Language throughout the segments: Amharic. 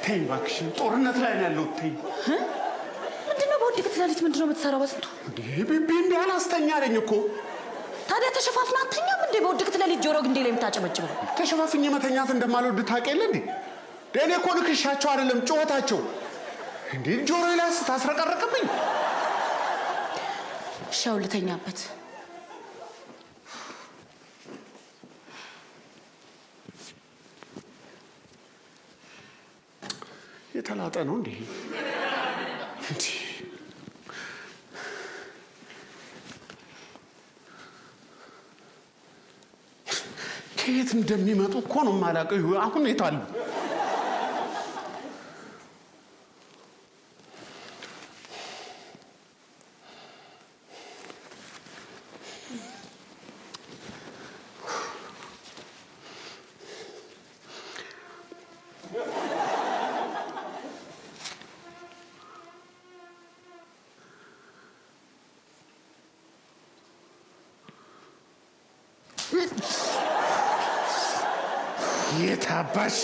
ተይኝ እባክሽን፣ ጦርነት ላይ ነው ያለሁት። ተይኝ። ምንድነው በውድቅት ሌሊት ምንድነው የምትሰራው? በስንቱ እንዴ ቢምቢ አላስተኛ አለኝ እኮ። ታዲያ ተሸፋፍና አተኛም እንዴ? በውድቅት ሌሊት ጆሮ ግንዴ ላይ የምታጨበጭበው? ተሸፋፍኜ መተኛት እንደማልወድ ታውቂ የለ እንዴ? እኔ እኮ ንክሻቸው አይደለም ጩኸታቸው እንዴ ጆሮ ላይ ታስረቀረቅብኝ። እሺ አሁን ልተኛበት። የተላጠ ነው እንዴ? እንዴ ከየት እንደሚመጡ እኮ ነው የማላውቀው። አሁን የት አሉ? የት አባሽ?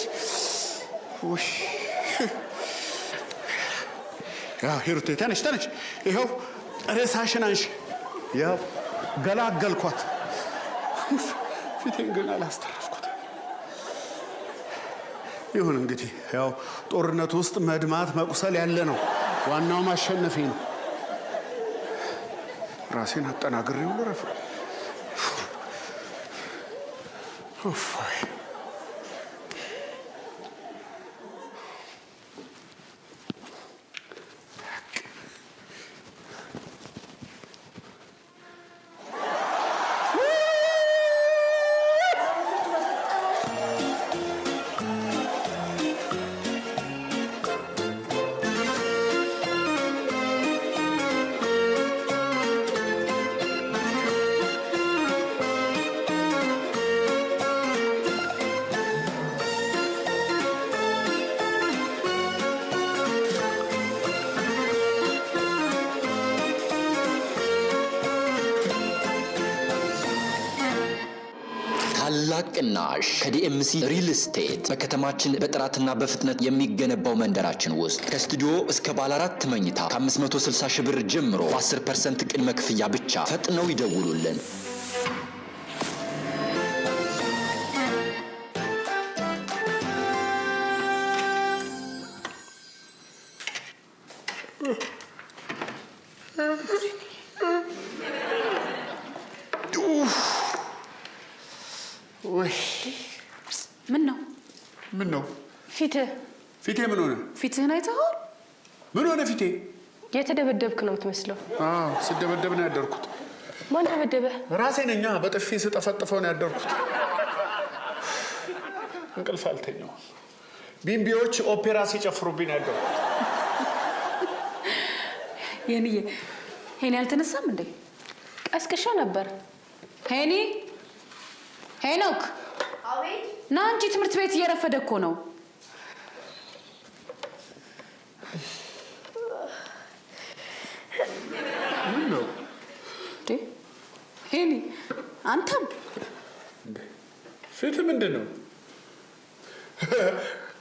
ውይ ያው ሂሩቴ ተነሽ ተነሽ፣ ይኸው ሬሳሽን አንሺ። ያው ገላገልኳት። ፊቴን ግን አላስተረፍኩትም። ይሁን እንግዲህ፣ ያው ጦርነት ውስጥ መድማት መቁሰል ያለ ነው። ዋናው ማሸነፌ ነው። ራሴን አጠናግሬው ልረፍ። እፎይ። ታላቅ ቅናሽ ከዲኤምሲ ሪል ስቴት። በከተማችን በጥራትና በፍጥነት የሚገነባው መንደራችን ውስጥ ከስቱዲዮ እስከ ባለ አራት መኝታ ከ560 ሺህ ብር ጀምሮ በ10% ቅድመ ክፍያ ብቻ። ፈጥነው ይደውሉልን። ውይ! ምን ነው? ምን ነው? ፊትህ። ፊቴ ምን ሆነ? ፊትህን አይተኸዋል? ምን ሆነ ፊቴ? የተደበደብክ ነው የምትመስለው። አዎ፣ ስደበደብ ነው ያደርኩት። ማን ደበደበህ? ራሴ ነኛ። በጥፊ ስጠፈጥፈው ነው ያደርኩት። እንቅልፍ አልተኛውም። ቢምቢዎች ኦፔራ ሲጨፍሩብኝ ነው ያደርኩት። የኔዬ፣ ሄኒ አልተነሳም እንዴ? ቀስቅሻ ነበር። ሄኒ፣ ሄኖክ ና እንጂ፣ ትምህርት ቤት እየረፈደ እኮ ነው። ምን ነው? እንዴ ሄኒ፣ አንተም? ፊት ምንድን ነው?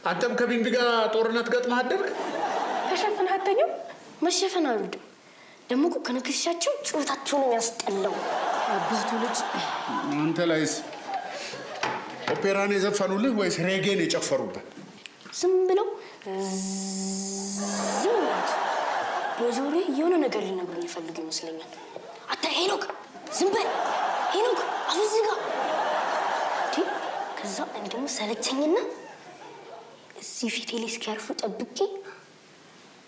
አንተም ከቢምቢ ጋር ጦርነት ገጥመህ አደርክ? ተሸፍነህ አተኛም? መሸፈን አልወድም። ደግሞ እኮ ከንክሻቸው ጩኸታቸው ነው የሚያስጠላው። አባቱ ልጅ። አንተ ላይስ ኦፔራን የዘፈኑልህ ወይስ ሬጌን የጨፈሩበት? ዝም ብለው ዝም ማለት በጆሮዬ የሆነ ነገር ሊነግሩኝ የፈልጉ ይመስለኛል። አታ ሄኖክ ዝም በል፣ ሄኖክ አፍህን ዝጋ። እንዴ፣ ከዛ እኔ ደግሞ ሰለቸኝና እዚህ ፊቴ ላይ እስኪያርፉ ጠብቄ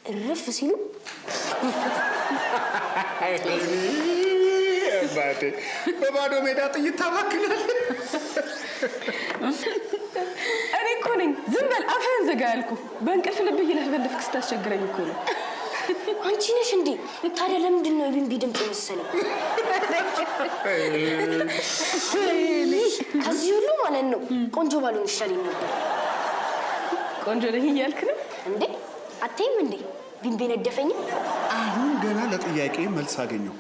እርፍ ሲሉ አባቴ፣ በባዶ ሜዳ ጥይት ታባክናለህ። እኔ እኮ ነኝ ዝም በል አፍህን ዝጋ ያልኩ። በእንቅልፍ ልብ እየለፈለፍክ ስታስቸግረኝ እኮ ነው። አንቺ ነሽ እንዴ? ታዲያ ለምንድን ነው የቢንቢ ድምፅ የመሰለኝ? ከዚህ ሁሉ ማለት ነው ቆንጆ ባልሆን ይሻለኝ ነበር። ቆንጆ ነኝ እያልክ ነው? እንዴ አታይም እንዴ ቢንቢ ነደፈኝ? አሁን ገና ለጥያቄ መልስ አገኘሁ።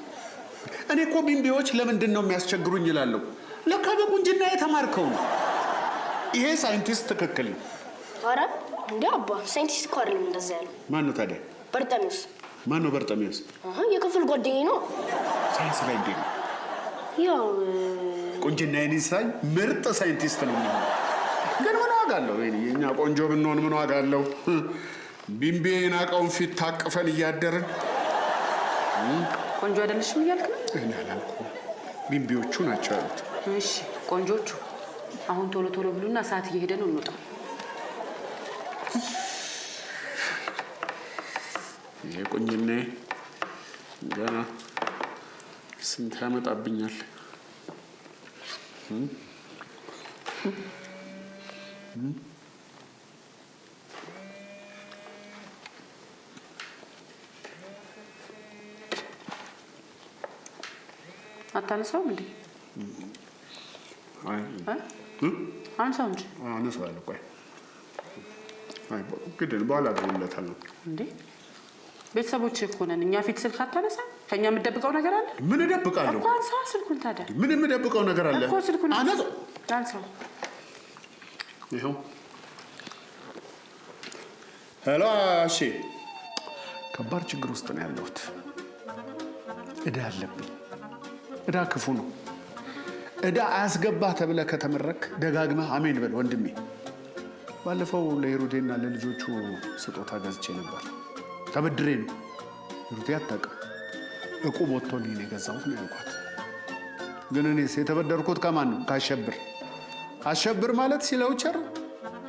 እኔ እኮ ቢምቢዎች ለምንድን ነው የሚያስቸግሩኝ እላለሁ። ለካ በቁንጅና የተማርከው ነው። ይሄ ሳይንቲስት ትክክል ነው። ኧረ እንዴ አባ፣ ሳይንቲስት እኮ አይደለም እንደዛ ያለው። ማን ነው ታዲያ? በርጠሚዎስ። ማን ነው በርጠሚዎስ? የክፍል ጓደኛዬ ነው። ሳይንስ ላይ እንዴት ነው? ያው ቁንጅናዬን ይንሳኝ ምርጥ ሳይንቲስት ነው የሚሆነው። ግን ምን ዋጋ አለው? እኛ ቆንጆ ብንሆን ምን ዋጋ አለው? ቢምቢ የናቀውን ፊት ታቅፈን እያደርን። ቆንጆ አይደለሽም እያልክ ነው? እኔ አላልኩም፣ ቢምቢዎቹ ናቸው ያሉት። እሺ ቆንጆቹ፣ አሁን ቶሎ ቶሎ ብሉና ሰዓት እየሄደ ነው፣ እንውጣ። ይሄ ቁንጅናዬ ገና ስንት ያመጣብኛል። አታነሳውም እንዴ? አንሳው እንጂ። አነሳዋለሁ። ቆይ ግድ በኋላ እደውልለታለሁ። እንዴ ቤተሰቦች እኮ ነን። እኛ ፊት ስልክ አታነሳ? ከእኛ የምትደብቀው ነገር አለ? ምን እደብቃለሁ እኮ? አንሳ ስልኩን ታዲያ። ምን የምደብቀው ነገር አለ እኮ? ስልኩን አንሳው። ይኸው። Hello። እሺ፣ ከባድ ችግር ውስጥ ነው ያለሁት። ዕዳ አለብኝ። ዕዳ ክፉ ነው። ዕዳ አያስገባህ ተብለህ ከተመረክ ደጋግመህ አሜን በል ወንድሜ። ባለፈው ለሂሩቴና ለልጆቹ ስጦታ ገዝቼ ነበር። ተበድሬ ነው። ሂሩቴ አታውቅም። ዕቁብ ወጥቶልኝ ነው የገዛሁት ነው ያልኳት። ግን እኔስ የተበደርኩት ከማን ነው? ከአሸብር። አሸብር ማለት ሲለው ቸር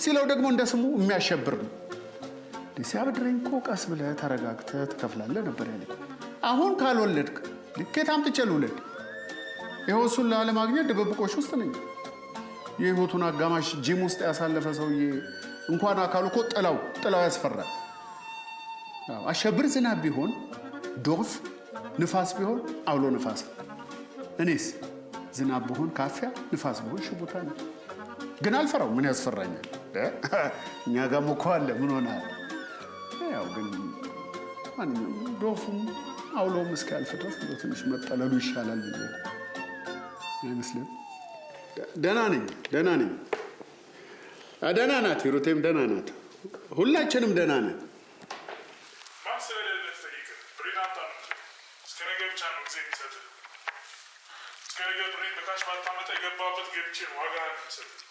ሲለው ደግሞ እንደ ስሙ የሚያሸብር ነው። ሲያበድረኝ እኮ ቀስ ብለህ ተረጋግተህ ትከፍላለህ ነበር ያለኝ። አሁን ካልወለድክ ከየት አምጥቼ ልውለድ? ይኸው እሱን ላለማግኘት ድብብቆሽ ውስጥ ነኝ። የህይወቱን አጋማሽ ጂም ውስጥ ያሳለፈ ሰውዬ እንኳን አካሉ እኮ ጥላው ጥላው ያስፈራል። አሸብር ዝናብ ቢሆን ዶፍ፣ ንፋስ ቢሆን አውሎ ንፋስ። እኔስ ዝናብ ብሆን ካፊያ፣ ንፋስ ብሆን ሽቡታ ነው። ግን አልፈራው። ምን ያስፈራኛል? እኛ ጋርም እኮ አለ። ምን ሆነሃል? ያው ግን ማንኛውም ዶፉም አውሎም እስኪያልፍ ድረስ ትንሽ መጠለሉ ይሻላል ብዬ አይመስልም? ደህና ነኝ፣ ደህና ነኝ። ደህና ናት፣ ሂሩቴም ደህና ናት። ሁላችንም ደህና ነን። ማን ስለሌለ ትጠይቅህ? ብሬን አምጣ ነው የምልህ። እስከ ነገ ብቻ ነው ጊዜ የሚሰጥህ። እስከ ነገ ብሬን በ cash ባታመጣ የገባበት ገብቼ ዋጋህን ነው የምሰጥህ።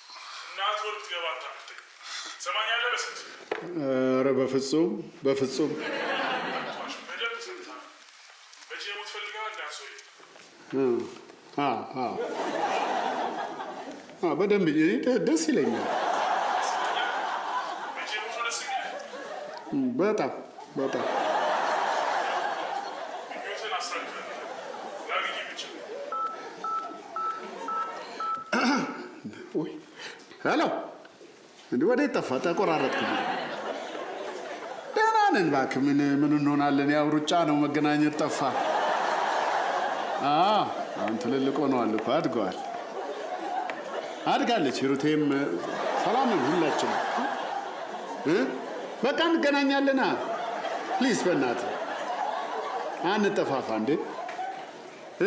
እናት ሆድ ብትገባ አታመልጠኝ። ትሰማኛለህ? በስንት ኧረ በፍጹም በፍጹም። አትዋሽ፣ በደንብ ሰምተሃል። በእጄ ሞት ፈልገሃል እንዳትሰውዬ። በደንብ ደስ ይለኛል። በእጄ ሞት ነው ደስ የሚልህ? በጣም በጣም። ምኞትህን አሳክተህ ላግኝህ ብቻ። ውይ hello፣ እንዲህ ወዴት ጠፋ? ተቆራረጥኩ። ደህና ነን እባክህ። ምን ምን እንሆናለን? ያው ሩጫ ነው፣ መገናኘት ጠፋ። አሁን ትልልቅ ሆነዋል እኮ አድገዋል። አድጋለች ሂሩቴም። ሰላም ነን ሁላችንም። በቃ እንገናኛለና please፣ በእናትህ አንጠፋፋ እንዴ።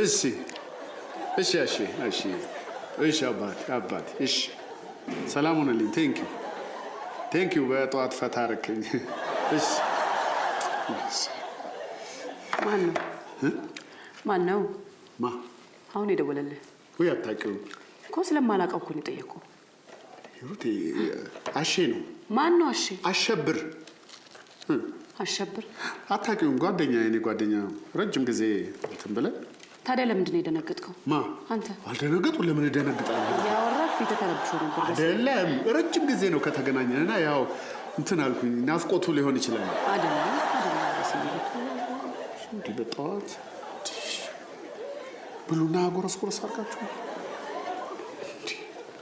እሺ እሺ እሺ እሺ እሺ አባቴ አባቴ እሺ፣ ሰላም ሆነልኝ። Thank you, thank you። በጠዋት ፈታ አደረከኝ። እሺ። ማን ነው? ማን ነው? ማ? አሁን የደወለልህ? ውይ አታውቂውም። እኮ ስለማላውቀው እኮ ነው የጠየኩህ። ሂሩቴ፣ አሼ ነው። ማን ነው አሼ? አሸብር። አሸብር? አታውቂውም? ጓደኛ፣ የኔ ጓደኛ ነው። ረጅም ጊዜ እንትን ብለን። ታዲያ ለምንድን ነው የደነገጥከው? ማ? አንተ። አልደነገጥኩም። ለምን እደነግጣለሁ? እያወራህ ፊትህ ተረብሾ ነበር። አይደለም፣ ረጅም ጊዜ ነው ከተገናኘን እና ያው እንትን አልኩኝ። ናፍቆቱ ሊሆን ይችላል። አይደለም አይደለም፣ በስሜቱ። እንዲህ በጠዋት ብሉና ጎረስ ጎረስ አድርጋችሁ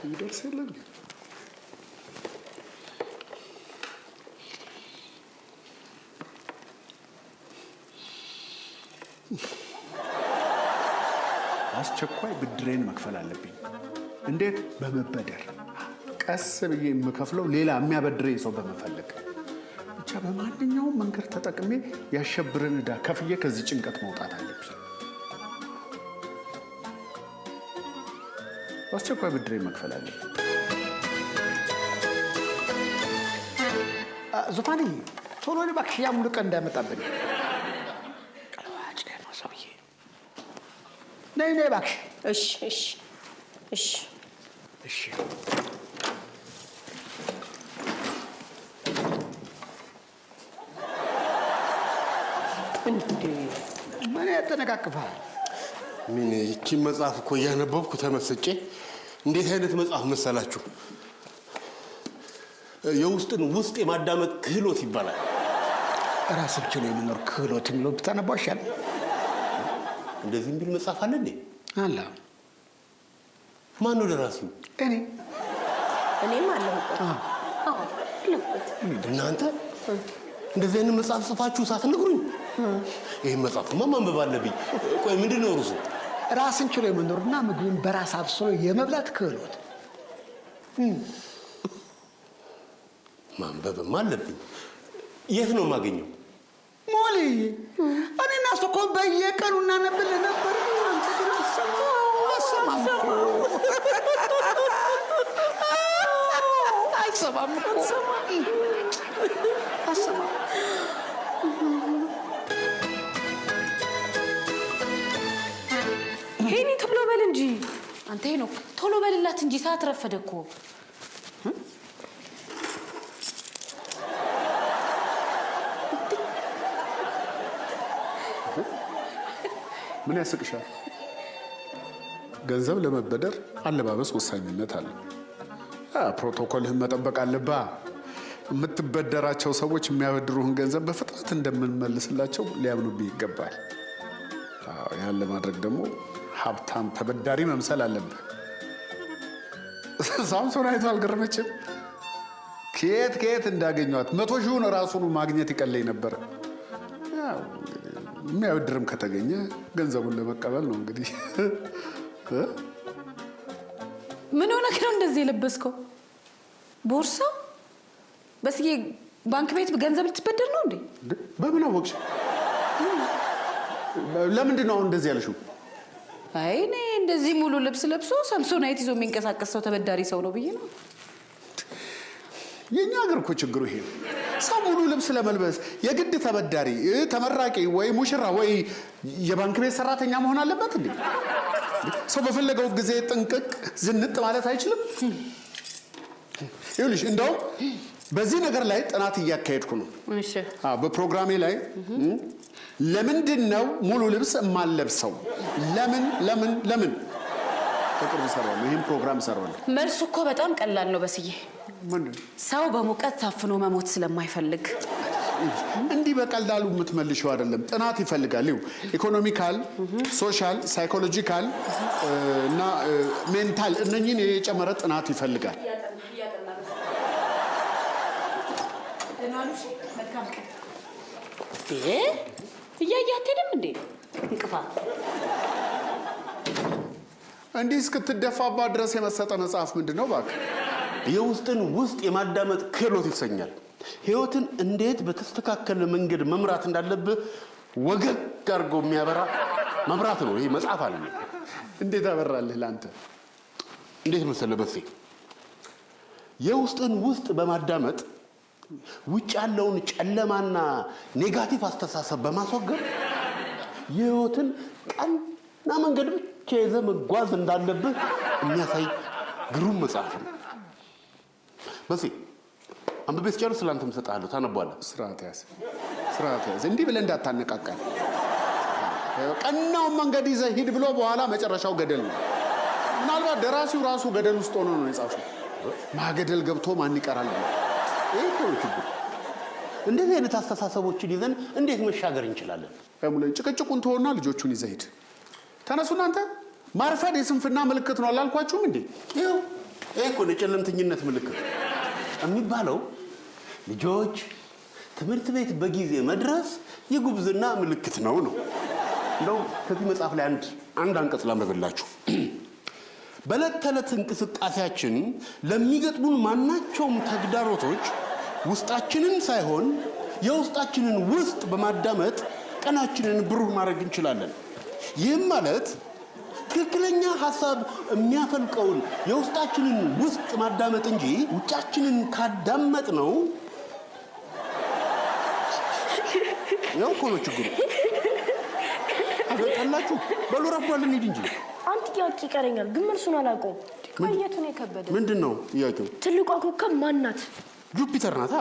ይደርስ የለም። አስቸኳይ ብድሬን መክፈል አለብኝ። እንዴት? በመበደር፣ ቀስ ብዬ የምከፍለው ሌላ የሚያበድረኝ ሰው በመፈለግ፣ ብቻ በማንኛውም መንገድ ተጠቅሜ ያሸብርን ዕዳ ከፍዬ ከዚህ ጭንቀት መውጣት አለብኝ። በአስቸኳይ ብድሬን መክፈል አለብኝ። ዙፋንዬ ቶሎ እባክሽ፣ ያ ሙሉ ቀን እንዳያመጣብን። ቀለዋጭ ነው ሰውዬ። ነይ ነይ እባክሽ። እሺ እሺ እሺ እሺ። እንዴ ምን ያጠነቃቅፋል? ምን ይቺን መጽሐፍ እኮ እያነበብኩ ተመስጬ። እንዴት አይነት መጽሐፍ መሰላችሁ? የውስጥን ውስጥ የማዳመጥ ክህሎት ይባላል። ራስን ችሎ የመኖር ክህሎት የሚለው ብታነባው ይሻላል። እንደዚህ የሚል መጽሐፍ አለ እንዴ? አለ። ማን ነው ደራሲው? እኔ። እኔም አለሁበት። አዎ አለሁበት። እናንተ እንደዚህ አይነት መጽሐፍ ጽፋችሁ ሳትነግሩኝ? ይህን መጽሐፍማ ማንበብ አለብኝ። ቆይ ምንድን ነው ርዕሱ? ራስን ችሎ የመኖርና ምግብን በራስ አብስሎ የመብላት ክህሎት። ማንበብማ አለብኝ። የት ነው የማገኘው? ሞሊ፣ እኔ እና እሱ እኮ በየቀኑ እናነብልህ ነበር። አንተ ግን አሰማም እኮ፣ አልሰማም እኮ፣ አሰማም። ሄኒ ቶሎ በል እንጂ። አንተ ሄኖክ ቶሎ በልላት እንጂ፣ ሰዓት ረፈደ እኮ። ምን ያስቅሻል? ገንዘብ ለመበደር አለባበስ ወሳኝነት አለ። ፕሮቶኮልህን መጠበቅ አለብህ። የምትበደራቸው ሰዎች የሚያበድሩህን ገንዘብ በፍጥነት እንደምንመልስላቸው ሊያምኑብህ ይገባል። አዎ፣ ያን ለማድረግ ደግሞ ሀብታም ተበዳሪ መምሰል አለብህ። ሳምሶን አይቶ አልገረመችም? ከየት ከየት እንዳገኟት፣ 100,000ውን ራሱን ማግኘት ይቀለኝ ነበር። ያው እንግዲህ የሚያበድርም ከተገኘ ገንዘቡን ለመቀበል ነው እንግዲህ። ምን ሆነህ ነው እንደዚህ የለበስከው? ቦርሳው በስዬ ባንክ ቤት ገንዘብ ልትበደር ነው እንዴ? በምን አወቅሽ? ለምንድን ነው አሁን እንደዚህ ያልሽው? አይ እኔ እንደዚህ ሙሉ ልብስ ለብሶ ሳምሶናይት ይዞ የሚንቀሳቀስ ሰው ተበዳሪ ሰው ነው ብዬ ነው። የኛ ሀገር እኮ ችግሩ ይሄ ነው። ሰው ሙሉ ልብስ ለመልበስ የግድ ተበዳሪ፣ ተመራቂ ወይ ሙሽራ ወይ የባንክ ቤት ሰራተኛ መሆን አለበት እንዴ? ሰው በፈለገው ጊዜ ጥንቅቅ ዝንጥ ማለት አይችልም? ይኸውልሽ እንደውም በዚህ ነገር ላይ ጥናት እያካሄድኩ ነው። አዎ፣ በፕሮግራሜ ላይ ለምንድን ነው ሙሉ ልብስ የማልለብሰው? ለምን ለምን ለምን? በቅርቡ እሰራዋለሁ። ይህን ፕሮግራም እሰራዋለሁ። መልሱ እኮ በጣም ቀላል ነው በስዬ። ምንድን? ሰው በሙቀት ታፍኖ መሞት ስለማይፈልግ። እንዲህ በቀላሉ የምትመልሺው አይደለም። ጥናት ይፈልጋል። ይኸው economical፣ social፣ psychological እና mental እነኝህን የጨመረ ጥናት ይፈልጋል። እያየህ አትሄድም እንዴ? እንቅፋት። እንዲህ እስክትደፋባት ድረስ የመሰጠ መጽሐፍ ምንድን ነው እባክህ? የውስጥን ውስጥ የማዳመጥ ክህሎት ይሰኛል። ህይወትን እንዴት በተስተካከለ መንገድ መምራት እንዳለብህ ወገግ አድርጎ የሚያበራ መብራት ነው ይሄ መጽሐፍ አለ። እንዴት አበራልህ ለአንተ? እንዴት መሰለህ በሴ፣ የውስጥን ውስጥ በማዳመጥ ውጭ ያለውን ጨለማና negative አስተሳሰብ በማስወገድ የህይወትን ቀና መንገድ ብቻ ይዘህ መጓዝ እንዳለብህ የሚያሳይ ግሩም መጽሐፍ ነው። በሴ፣ አንብቤ ስጨርስ ለአንተም እሰጥሃለሁ፣ ታነበዋለህ። ስርዓት ያዝ፣ ስርዓት ያዝ። እንዲህ ብለህ እንዳታነቃቃኝ። ቀናውን መንገድ ይዘህ ሂድ ብሎ በኋላ መጨረሻው ገደል ነው። ምናልባት ደራሲው ራሱ ገደል ውስጥ ሆኖ ነው የጻፈው። ማገደል ገብቶ ማን ይቀራል ብሎ። ይህ እኮ ነው ችግሩ። እንደዚህ አይነት አስተሳሰቦችን ይዘን እንዴት መሻገር እንችላለን? ሙሉ ጭቅጭቁን ተወና ልጆቹን ይዘህ ሂድ። ተነሱ እናንተ። ማርፈድ የስንፍና ምልክት ነው አላልኳችሁም እንዴ? ይኸው ይህ እኮ ነው የጨለምተኝነት ምልክት የሚባለው። ልጆች ትምህርት ቤት በጊዜ መድረስ የጉብዝና ምልክት ነው ነው። እንደው ከዚህ መጽሐፍ ላይ አንድ አንድ አንቀጽ ላንብብላችሁ። በዕለት ተዕለት እንቅስቃሴያችን ለሚገጥሙን ማናቸውም ተግዳሮቶች ውስጣችንን ሳይሆን የውስጣችንን ውስጥ በማዳመጥ ቀናችንን ብሩህ ማድረግ እንችላለን። ይህም ማለት ትክክለኛ ሀሳብ የሚያፈልቀውን የውስጣችንን ውስጥ ማዳመጥ እንጂ ውጫችንን ካዳመጥ ነው ያው እኮ ነው ችግሩ። አገጣላችሁ በሉ ረፍዷል፣ እንሂድ እንጂ። አንድ ጥያቄ ይቀረኛል፣ ግን መልሱን አላውቀውም። ቆየቱ ነው የከበደ። ምንድን ነው ጥያቄው? ትልቋ ኮከብ ማን ናት? ጁፒተር ናታ።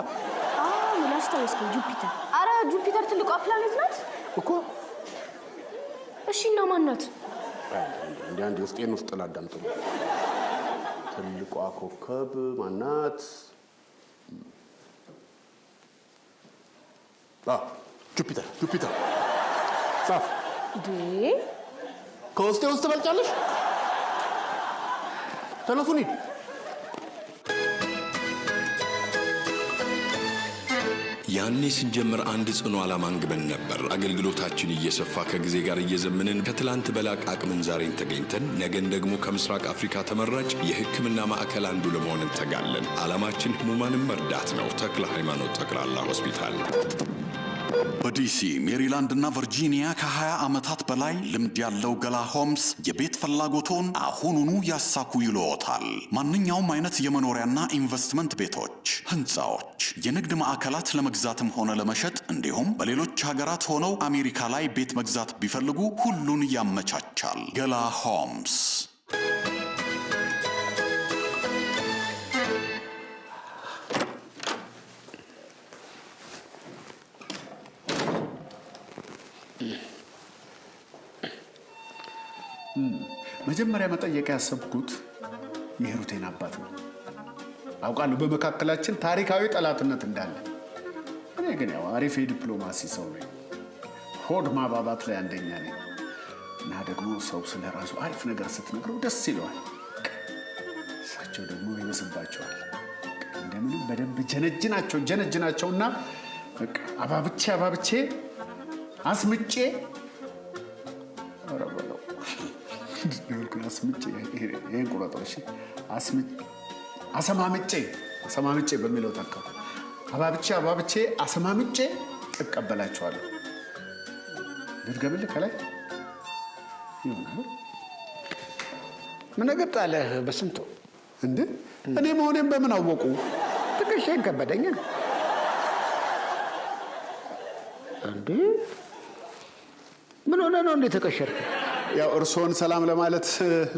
አዎ ላስታወስከኝ፣ ጁፒተር። አረ ጁፒተር ትልቋ ፕላኔት ናት እኮ። እሺ እና ማን ናት? እንዲ አንድ ውስጤን ውስጥ ላዳምጥ። ትልቋ ኮከብ ማናት? ጁፒተር ጁፒተር። ጻፍ። ከውስጤ ውስጥ ትበልጫለሽ። ተነሱ እንሂድ። ያኔ ስንጀምር አንድ ጽኑ ዓላማ አንግበን ነበር። አገልግሎታችን እየሰፋ ከጊዜ ጋር እየዘመንን ከትላንት በላቀ አቅምን ዛሬን ተገኝተን ነገን ደግሞ ከምስራቅ አፍሪካ ተመራጭ የሕክምና ማዕከል አንዱ ለመሆን እንተጋለን። ዓላማችን ህሙማንን መርዳት ነው። ተክለ ሃይማኖት ጠቅላላ ሆስፒታል። በዲሲ፣ ሜሪላንድ እና ቨርጂኒያ ከ20 ዓመታት በላይ ልምድ ያለው ገላ ሆምስ የቤት ፍላጎቶን አሁኑኑ ያሳኩ ይልዎታል። ማንኛውም አይነት የመኖሪያና ኢንቨስትመንት ቤቶች፣ ህንፃዎች፣ የንግድ ማዕከላት ለመግዛትም ሆነ ለመሸጥ፣ እንዲሁም በሌሎች ሀገራት ሆነው አሜሪካ ላይ ቤት መግዛት ቢፈልጉ ሁሉን ያመቻቻል። ገላ ሆምስ። መጀመሪያ መጠየቅ ያሰብኩት የሂሩቴን አባት ነው። አውቃለሁ በመካከላችን ታሪካዊ ጠላትነት እንዳለ። እኔ ግን ያው አሪፍ የዲፕሎማሲ ሰው ነኝ። ሆድ ማባባት ላይ አንደኛ ነኝ። እና ደግሞ ሰው ስለ ራሱ አሪፍ ነገር ስትነግረው ደስ ይለዋል። እሳቸው ደግሞ ይበስባቸዋል። እንደምንም በደንብ ጀነጅናቸውና በቃ አባብቼ አባብቼ አስምጬ፣ ኧረ በለው፣ አስምጬ፣ ይሄን ቁረጠው። እሺ፣ አሰማምጬ አሰማምጬ በሚለው ተካው። አባብቼ አባብቼ አሰማምጬ እቀበላቸዋለሁ። ልድገምልህ ከላይ ይሆናል። ምን ነገር ጣለህ በስንቱ? እንዴ፣ እኔ መሆኔን በምን አወቁ? ትከሻዬን ከበደኛ። እንዴ፣ ምን ሆነ ነው እንዴ ተቀሸርክ? ያው እርስዎን ሰላም ለማለት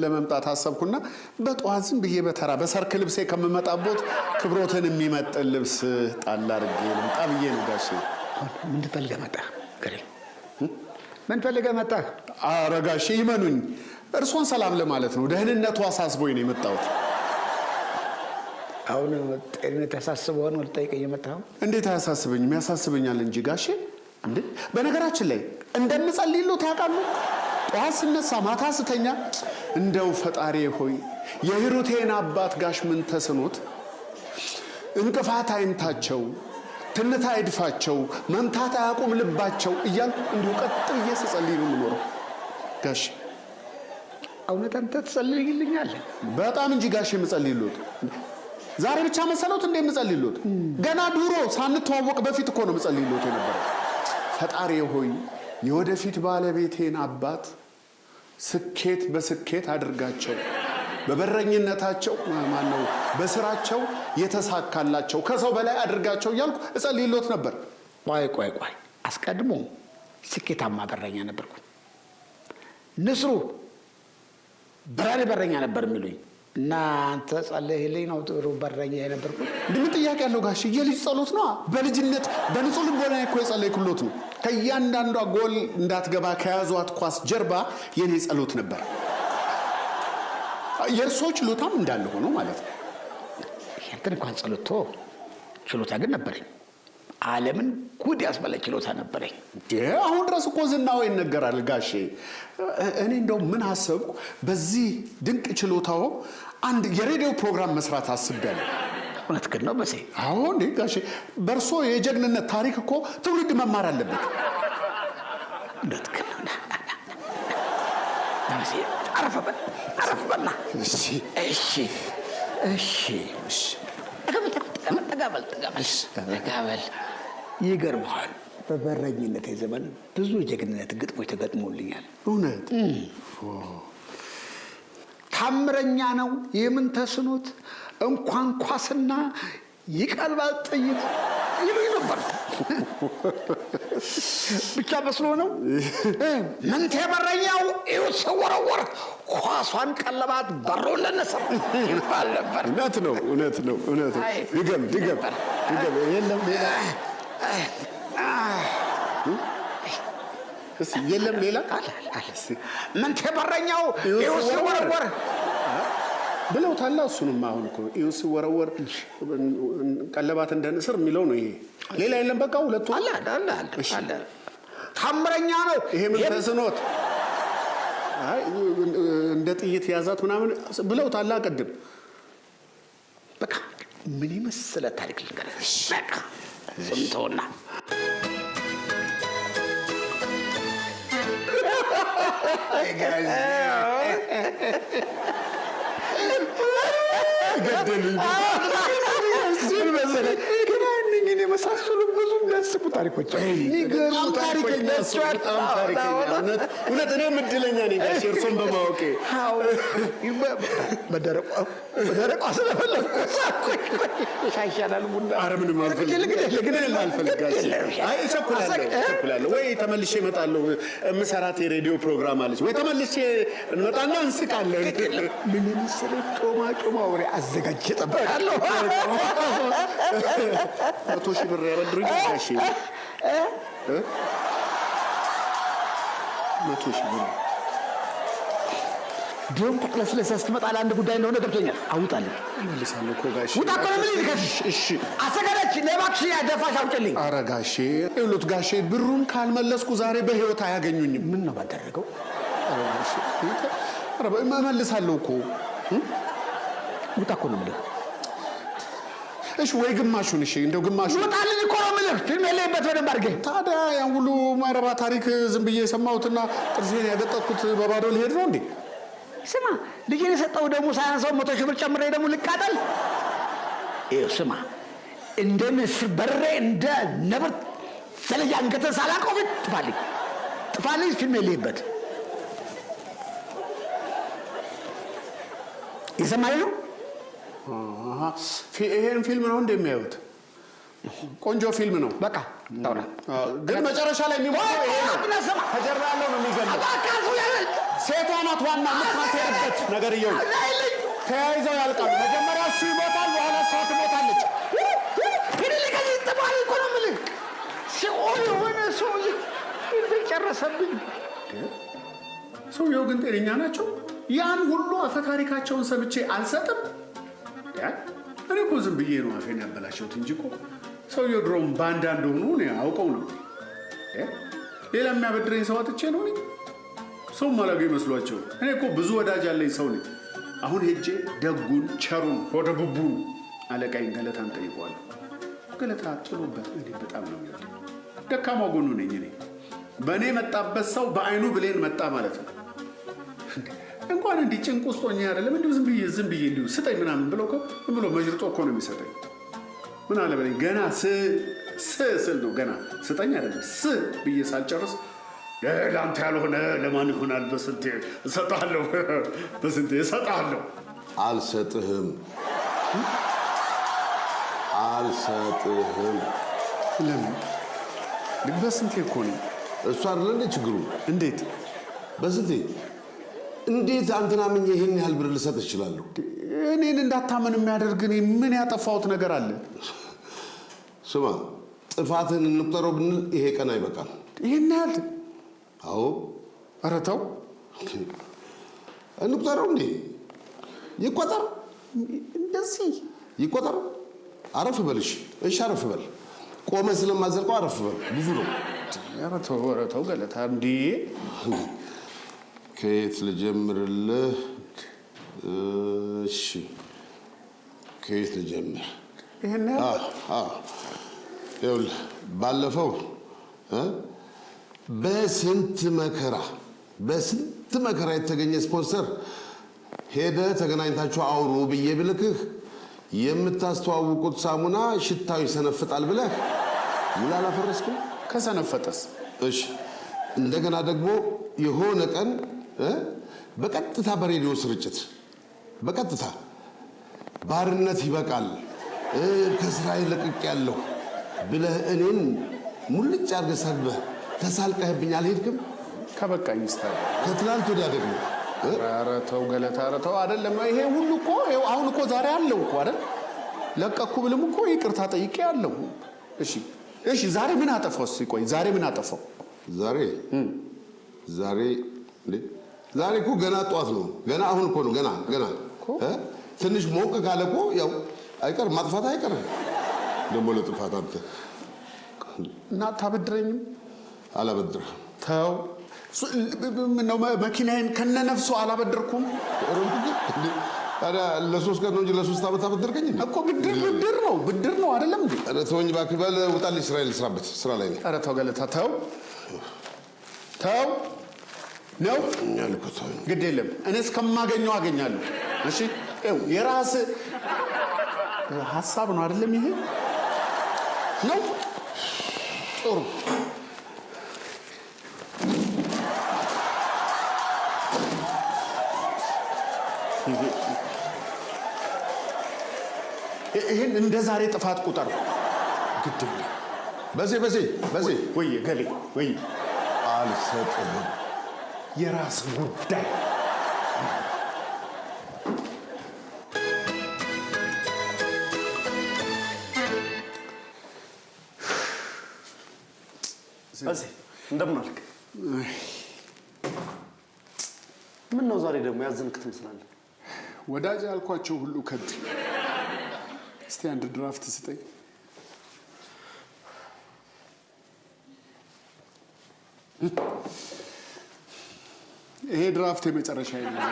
ለመምጣት አሰብኩና በጠዋት ዝም ብዬ በተራ በሰርክ ልብሴ ከምመጣቦት ክብሮትን የሚመጥን ልብስ ጣል አድርጌ ልምጣ ብዬ ነው ጋሼ። ምን ፈልገህ መጣህ? ንገረኝ። ምን ፈልገህ መጣህ? ኧረ ጋሼ ይመኑኝ፣ እርስዎን ሰላም ለማለት ነው። ደህንነቱ አሳስቦኝ ነው የመጣሁት። አሁን ጤንነት ያሳስበው ነው ልጠይቀኝ የመጣኸው? እንዴት አያሳስበኝም? ያሳስበኛል እንጂ ጋሼ። እንዴ፣ በነገራችን ላይ እንደምጸልይሎት ያውቃሉ? ጠዋት ስነሳ ማታ ስተኛ እንደው ፈጣሪ ሆይ የሂሩቴን አባት ጋሽ ምን ተስኖት እንቅፋት አይምታቸው፣ ትንታ አይድፋቸው፣ መምታት አያቁም ልባቸው እያልኩ እንዲሁ ቀጥ ብዬ ስጸልይ ነው የምኖረው ጋሼ። እውነት አንተ ትጸልይልኛለህ? በጣም እንጂ ጋሼ የምጸልይሎት። ዛሬ ብቻ መሰሎት እንደ የምጸልይሎት? ገና ድሮ ሳንተዋወቅ በፊት እኮ ነው የምጸልይሎት የነበረው። ፈጣሪ ሆይ የወደፊት ባለቤቴን አባት ስኬት በስኬት አድርጋቸው፣ በበረኝነታቸው ማነው በስራቸው የተሳካላቸው ከሰው በላይ አድርጋቸው እያልኩ እጸልይሎት ነበር። ቆይ ቆይ ቆይ፣ አስቀድሞ ስኬታማ በረኛ ነበርኩ። ንስሩ በራሪ በረኛ ነበር የሚሉኝ፣ እና አንተ ጸልይልኝ ነው ጥሩ በረኛ የነበርኩት። ምን ጥያቄ ያለው ጋሽ? የልጅ ጸሎት ነዋ። በልጅነት በንጹህ ልቦና እኮ የጸለይኩሎት ነው። ከእያንዳንዷ ጎል እንዳትገባ ከያዟት ኳስ ጀርባ የኔ ጸሎት ነበር። የእርሶ ችሎታም እንዳለ ሆኖ ማለት ነው። ያንተን እንኳን ጸሎት፣ ችሎታ ግን ነበረኝ። ዓለምን ጉድ ያስበላ ችሎታ ነበረኝ። አሁን ድረስ እኮ ዝናው ይነገራል ጋሼ። እኔ እንደው ምን አሰብኩ፣ በዚህ ድንቅ ችሎታው አንድ የሬዲዮ ፕሮግራም መስራት አስቤያለሁ። እውነት ግን ነው በሴ? አዎ እንዴ ጋሼ፣ በእርሶ የጀግንነት ታሪክ እኮ ትውልድ መማር አለበት። እውነት ግን ነው። ና በሴ፣ አረፍ በል አረፍ በል ና። እሺ። እሺ እሺ እሺ። ጠጋ በል ጠጋ በል ጠጋ በል ጠጋ በል። ይገርምሃል፣ በበረኝነት ዘመን ብዙ የጀግንነት ግጥሞች ተገጥሞልኛል። እውነት? ታምረኛ ነው የምን ተስኖት፣ እንኳን ኳስና ይቀልባል ጥይት። ይሉኝ ነበር። ብቻ መስሎ ነው። ምንቴ በረኛው እዩት ሲወረወር ኳሷን ቀለባት በሩን ለነሰር ይባል ነበር። እውነት ነው፣ እውነት ነው፣ እውነት ነው። ድገም፣ ድገም፣ ድገም። የለም ሌላ? እስኪ የለም ሌላ? ምንቴ በረኛው እዩት ሲወረወር ብለውታላ። እሱንም አሁን እኮ እዩ ሲወረወር ቀለባት እንደ ንስር የሚለው ነው ይሄ። ሌላ የለም። በቃ ሁለቱ አለ አለ አለ። ታምረኛ ነው ይሄ። ምን ተስኖት? አይ፣ እንደ ጥይት ያዛት ምናምን ብለውታላ ቅድም። በቃ ምን የመሰለ ታሪክ ልንገርህ። በቃ እሱን ተውና ገደሉኝ። ምን መሰለህ ግን እነኝህን የመሳሰሉ ብዙ የሚያስቁ ታሪኮች አሉ። የሚገርሙ በጣም ታሪኮች ታሪከኛ እሱ፣ ናቸው። በጣም ታሪከኛ። እውነት እውነት እኔም እድለኛ ነኝ ጋሼ እርሶን በማወቄ። አዎ፣ በደረቋ በደረቋ ስለፈለግኩ ሳኩኝ። ሻይ ይሻላል ቡና? ኧረ ምንም አልፈልግም። ምንም አልፈልግ ጋሼ። አይ እቸኩላለሁ፣ እቸኩላለሁ። ወይ ተመልሼ እመጣለሁ። የምሰራት የሬዲዮ ፕሮግራም አለች። ወይ ተመልሼ እንመጣና እንስቃለን። ምን የመሰለ ጮማ ጮማ ወሬ አዘጋጅቼ እጠብቃለሁ። 100,000 ብር ያበድሩኝ ጋሼ? እ? 100,000 ብር። ድሮም ተቅለስለሰህ ስትመጣ ለአንድ ጉዳይ እንደሆነ ገብቶኛል። አውጣልኝ። እመልሳለሁ እኮ ጋሼ። ውጣ እኮ ነው የምልህ። ከዚህ እሺ አሰገደች እባክሽ ያደፋሽ አውጭልኝ። ኧረ ጋሼ ይኸውልዎት ጋሼ፣ ብሩን ካልመለስኩ ዛሬ በህይወት አያገኙኝም። ምን ነው ባደረገው? ኧረ ጋሼ፣ ኧረ እመልሳለሁ እኮ። ውጣ እኮ ነው የምልህ። እሺ ወይ ግማሹን፣ እሺ እንደው ግማሹን። ውጣልኝ እኮ ነው የምልህ። ፊልም የለህበት በደንብ አድርገህ። ታዲያ ያን ሁሉ ማይረባ ታሪክ ዝም ብዬ የሰማሁትና ጥርሴን ያገጠጥኩት በባዶ ሊሄድ ነው እንዴ? ስማ፣ ልጄን የሰጠው ደግሞ ሳያንሰው 100,000 ብር ጨምሬ ደግሞ ልቃጠል? ይኸው ስማ፣ እንደ ንስር በሬ እንደ ነብር ዘለያ አንገትህን ሳላውቀው ፊት ጥፋልኝ፣ ጥፋልኝ። ፊልም የለህበት። የሰማኸኝ ነው? አሃ፣ ይሄን ፊልም ነው እንደሚያዩት? ቆንጆ ፊልም ነው። በቃ ታውራ ግን መጨረሻ ላይ የሚሞተው ይሄ ነው። ከጀርባ ያለው ነው የሚገለው። ሴቷ ናት ዋና የምታሴርበት ነገርየው። ተያይዘው ያልቃሉ። መጀመሪያ እሱ ይሞታል፣ በኋላ እሷ ትሞታለች። ጥፋልኝ እኮ ነው የምልህ። ሲኦል የሆነ ሰውዬ ፊልሜን ጨረሰብኝ። ሰውየው ግን ጤነኛ ናቸው? ያን ሁሉ አፈ ታሪካቸውን ሰምቼ አልሰጥም? እኔ እኮ ዝም ብዬ ነው አፌን ያበላሸሁት እንጂ እኮ ሰውየው ድሮም ባንዳ እንደሆኑ እኔ አውቀው ነው። ሌላ የሚያበድረኝ ሰው አጥቼ ነው እኔ? ሰውም አላገኝ መስሏቸው። እኔ እኮ ብዙ ወዳጅ ያለኝ ሰው ነኝ። አሁን ሄጄ ደጉን ቸሩን ሆደ ቡቡን አለቃዬን ገለታን ጠይቀዋለሁ። ገለታ ጥሎበት እኔ በጣም ነው የሚወደኝ። ደካማ ጎኑ ነኝ እኔ። በእኔ መጣበት ሰው በአይኑ ብሌን መጣ ማለት ነው። እንኳን እንዲህ ጭንቅ ውስጥ ሆኜ አይደለም፣ እንዲሁ ዝም ብዬ ዝም ብዬ እንዲሁ ስጠኝ ምናምን ብሎ እኮ ዝም ብሎ መዥርጦ እኮ ነው የሚሰጠኝ። ምን አለ በለኝ፣ ገና ስ ስ ስል ነው፣ ገና ስጠኝ አይደለም ስ ብዬ ሳልጨርስ ለአንተ ያልሆነ ለማን ይሆናል? በስንቴ እሰጥሃለሁ፣ በስንቴ እሰጥሃለሁ። አልሰጥህም፣ አልሰጥህም። ለምን? በስንቴ እኮ ነው። እሱ አይደለ እንደ ችግሩ። እንዴት በስንቴ? እንዴት አንተን አምኜ ይሄን ያህል ብር ልሰጥ እችላለሁ? እኔን እንዳታመን የሚያደርግ እኔ ምን ያጠፋሁት ነገር አለ? ስማ፣ ጥፋትህን እንቁጠረው ብንል ይሄ ቀን አይበቃም። ይሄን ያህል? አዎ። ኧረ ተው። እንቁጠረው እንዴ? ይቆጠር፣ እንደዚህ ይቆጠር። አረፍ በል። እሺ፣ እሺ፣ አረፍ በል። ቆመ ስለማዘልቀው አረፍ በል። ብዙ ነው። ኧረ ተው፣ ኧረ ተው ገለታ፣ እንዴ! ከየት ልጀምርልህ? እሺ፣ ከየት ልጀምር? ይሄን ያህል? አዎ፣ ይኸውልህ ባለፈው በስንት መከራ በስንት መከራ የተገኘ ስፖንሰር ሄደህ ተገናኝታችሁ አውሩ ብዬ ብልክህ የምታስተዋውቁት ሳሙና ሽታው ይሰነፍጣል ብለህ ውል አላፈረስክም? ከሰነፈጠስ? እሺ፣ እንደገና ደግሞ የሆነ ቀን በቀጥታ በሬዲዮ ስርጭት በቀጥታ ባርነት ይበቃል፣ ከስራዬ ለቅቄያለሁ ብለህ እኔን ሙልጭ አድርገህ ሰድበህ ተሳልቀህብኝ አልሄድክም? ከበቃኝ ስታ ከትላንት ወዲያ ደግሞ ኧረ ተው ገለታ፣ ኧረ ተው አይደለም። ይሄ ሁሉ እኮ ይኸው አሁን እኮ ዛሬ አለው እኮ አይደል? ለቀኩ ብልም እኮ ይቅርታ ጠይቄ አለው። እሺ እሺ፣ ዛሬ ምን አጠፋው? እስኪ ቆይ ዛሬ ምን አጠፋው? ዛሬ ዛሬ እንዴ? ዛሬ እኮ ገና ጠዋት ነው። ገና አሁን እኮ ነው። ገና ገና ትንሽ ሞቅ ካለ እኮ ያው አይቀርም፣ ማጥፋት አይቀርም። ደግሞ ለጥፋት አንተ እና አታበድረኝም? አላበድርህም። ተው ምነው መኪናዬን ከነነፍሱ አላበድርኩም ታዲያ ለ3 ቀን ነው እንጂ ለ3 ዓመት አበደርከኝ እንዴ? እኮ ብድር ብድር ነው፣ ብድር ነው አይደለም እንዴ? ኧረ ተወኝ እባክህ፣ በል ውጣልኝ፣ ስራ ልስራበት፣ ስራ ላይ ነኝ። ኧረ ተው ገለታ፣ ተው ተው ነው ግድ የለም እኔ እስከማገኘው አገኛለሁ። እሺ ይኸው የራስህ ሀሳብ ነው አይደለም? ይሄ ነው ጥሩ። ይሄን እንደ ዛሬ ጥፋት ቁጠር። ግድ የለም። በሴ በሴ በሴ ወይ ገሌ ወይ አልሰጥህም። የራስ ጉዳይ። በሴ እንደምን አልክ? ምን ነው ዛሬ ደግሞ ያዘንክ ትመስላለህ? ወዳጅ ያልኳቸው ሁሉ ከዱ። እስቲ አንድ ድራፍት ስጠኝ። ይሄ ድራፍት የመጨረሻ ነው።